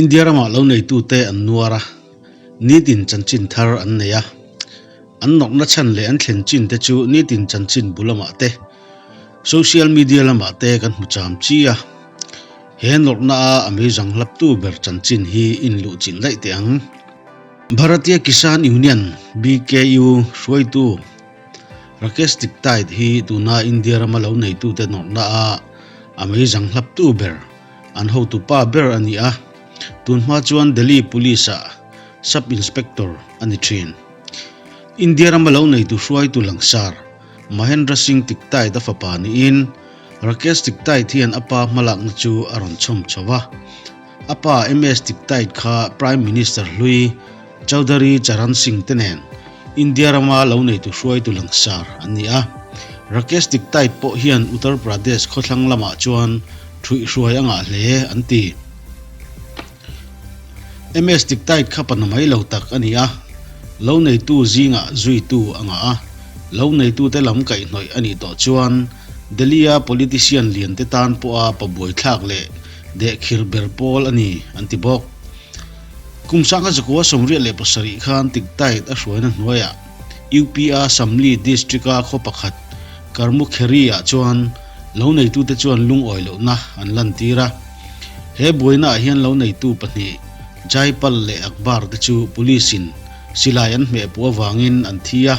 India ramah lo neitute an nuar a, nitin chanchin thar an nei a. An nawrhna chhan leh an thlen chin te chu nitin chanchin bu lamah te, social media lamah te kan hmu cham chi a. He nawrhna a a meizang hlaptu ber chanchin hi inluhchilh daih teh ang. Bharatiya Kisan Union, BKU, hruaitu Rakesh Tiktait hi tuna India rama lo neitute nawrhna a a meizang hlaptu ber, an hotupa ber a ni a. Tunhma chuan Delhi Police-ah Sub-Inspector a ni thin. India rama lo neitu hruaitu langsar Mahendra Singh Tiktait a fapa niin Rakesh Tiktait hian a pa hmalakna chu a rawn chhawm chho a. A pa MS Tiktait kha Prime Minister hlui Chaudhary Charan Singh te nen India rama lo neitu hruaitu langsar an ni a. Rakesh Tiktait pawh hian Uttar Pradesh khawthlang lamah chuan thuihhruai a ngah hle an ti. MS Tiktait kha pa namai lo tak a ni a, lo neitu zingah zuitu a ngah a, lo neitute lam kaihhnawih a nih tawh chuan Delhi-a politician liante tan pawha pa buaithlak leh Dehkhir ber pawl a ni, an ti bawk. Kum sangha zakua 87 khan Tiktait a hruaina hnuaiah UP-a Shamli district-a khaw pakhat Karmukheri-ah chuan loneitute chuan lungawi lohna an lantir a. He buainaah hian loneitu pahnih Jaipal leh Akbar te chu police-in silai an hmehpuh avangin an thi a.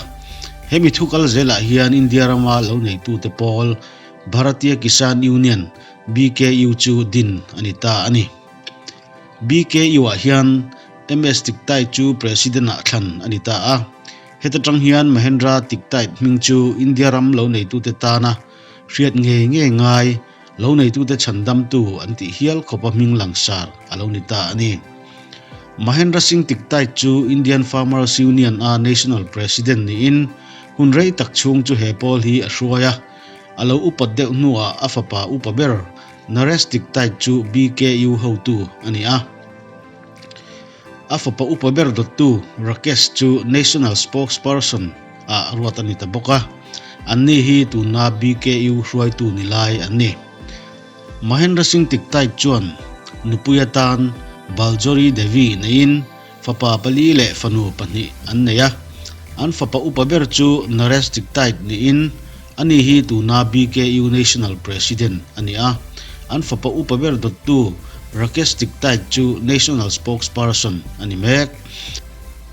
Hemi thu kal zelah hian India rama loneitute pawl Bharatiya Kisan Union, BKU chu din a ni ta a ni. BKU-ah hian MS Tiktait chu President-ah thlan a ni ta a. Heta tang hian Mahendra Tiktait hming chu India ram lo neitute tana hriat ngei ngei ngai lo neitute chhandamtu an tih hial khawpa hming langsar a lo ni ta a ni. Mahendra Singh Tiktait chu Indian Farmers Union-a National President niin hun rei tak chhung chu he pawl hi a hruai a. A lo upat deuh hnuah a fapa upa ber Naresh Tiktait chu BKU hotu a ni a. A fapa upa ber dawttu Rakesh chu National Spokesperson ah ruat a ni ta bawk a. Anni hi tuna BKU hruaitu ni lai an ni. Mahendra Singh Tiktait chuan nupui atan Baljori Devi neiin fapa pali leh fanu pahnih an nei a. An fapa upa ber chu Naresh Tiktait niin ani hi tuna BKU National President a ni a. An fapa upa ber dawttu Rakesh Tiktait chu National Spokesperson a ni mek.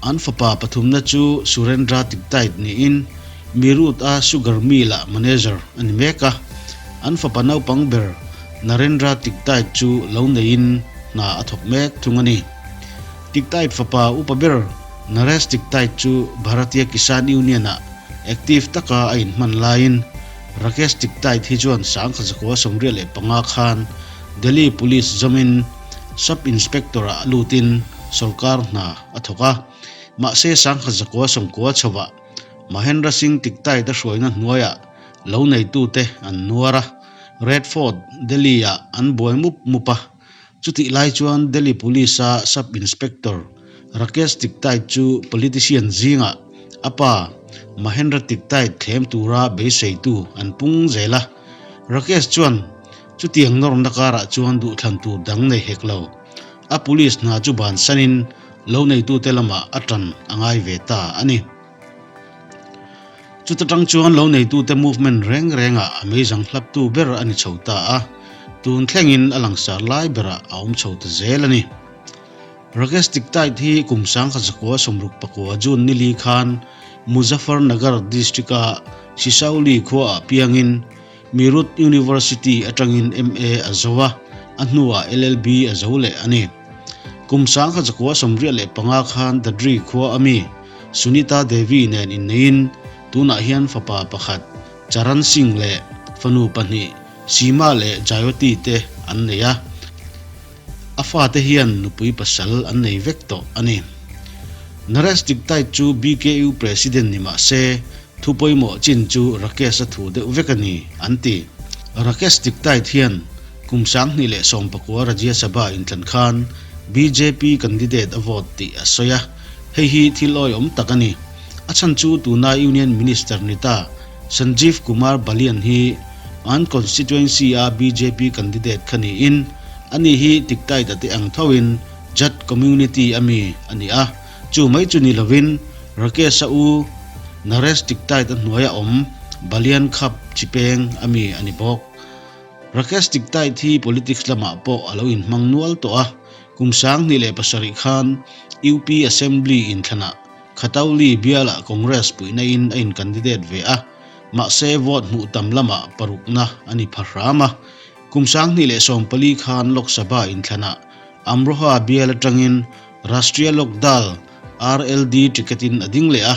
An fapa pathumna chu Surendra Tiktait niin Meerut-a Sugar Mill-ah Manager a ni mek a. An fapa naupang ber Narendra Tiktait chu lo neiin hna a thawk mek thung a ni. Tiktait fapa upa ber Naresh Tiktait chu Bharatiya Kisan Union-ah active taka a inhman laiin Rakesh Tiktait hi chuan sangkha zakua 75 khan Delhi Police zawmin Sub Inspector-ah lutin sorkar hna a thawk a. Mahse sangkha zakua 90 chhovah Mahendra Singh Tiktait a hruaina hnuaiah lo neitute an nuar a, Red Fort, Delhi-ah an buai mup mup a. Chutih lai chuan Delhi Police-a Sub Inspector Rakesh Tiktait chu politician zingah a pa Mahendra Tiktait thlem tura beiseitu an pung zel a. Rakesh chuan chutiang nawrna karah chuan duhthlan tur dang nei hek lo. A police hna chu bansanin lo neitute lamah a tan a ngai ve ta a ni. Chuta tang chuan lo neitute movement reng rengah a meizang hlaptu ber a ni chho ta a, tun thlengin a langsar lai berah a awm chho ta zel a ni. Rakesh Tiktait hi kum 1969 June nili khan Muzaffarnagar district-a Sisauli khuaah piangin Meerut University atangin MA a zo a, a hnuah LLB a zo leh a ni. Kum 1985 khan Dadri khua a mi Sunita Devi nen inneiin tunah hian fapa pakhat Charan Singh leh fanu pahnih Seema leh Jayoti te an nei a. A fate hian nupui pasal an nei vek tawh a ni. Naresh Tiktait chu BKU President ni mah se thu pawimawh chin chu Rakesh a thu deuh vek a ni, an ti. Rakesh Tiktait hian kum 2019 Rajya Sabha intlan khan bjp candidate a vote tih a sawi a. Hei hi thil awihawm tak a ni. A chhan chu tuna Union Minister ni ta Sanjeev Kumar Balyan hi an constituency-a bjp candidate kha niin ani hi Tiktaita te ang thoin Jat community a mi a ni a, chu mai chu ni lovin Rakesh-a u Naresh Tiktait-a hnuaia awm Balian Khap Chipeng a mi a ni bawk. Rakesh Tiktait hi politics lamah pawh a lo inhmang nual tawh a, kum 2007 khan UP Assembly inthlanah Khatauli bialah Congress puihna in a in-candidate ve a, mahse vote hmuh tam lamah parukna a ni pha hram a. Kum 2014 khan Lok Sabha inthlanah Amroha bial atangin Rashtriya Lok Dal, RLD, ticket in a ding leh a,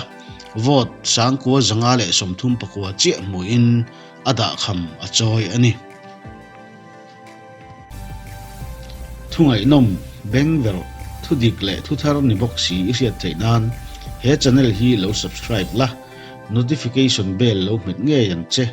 vote 9539 chiah hmuhin a dahkham a chawi a ni. Thungaihnawm, bengverh, thudik leh thuthar ni bawk si i hriat theih nan he channel hi lo subscribe la, notification bell lo hmet ngei ang che.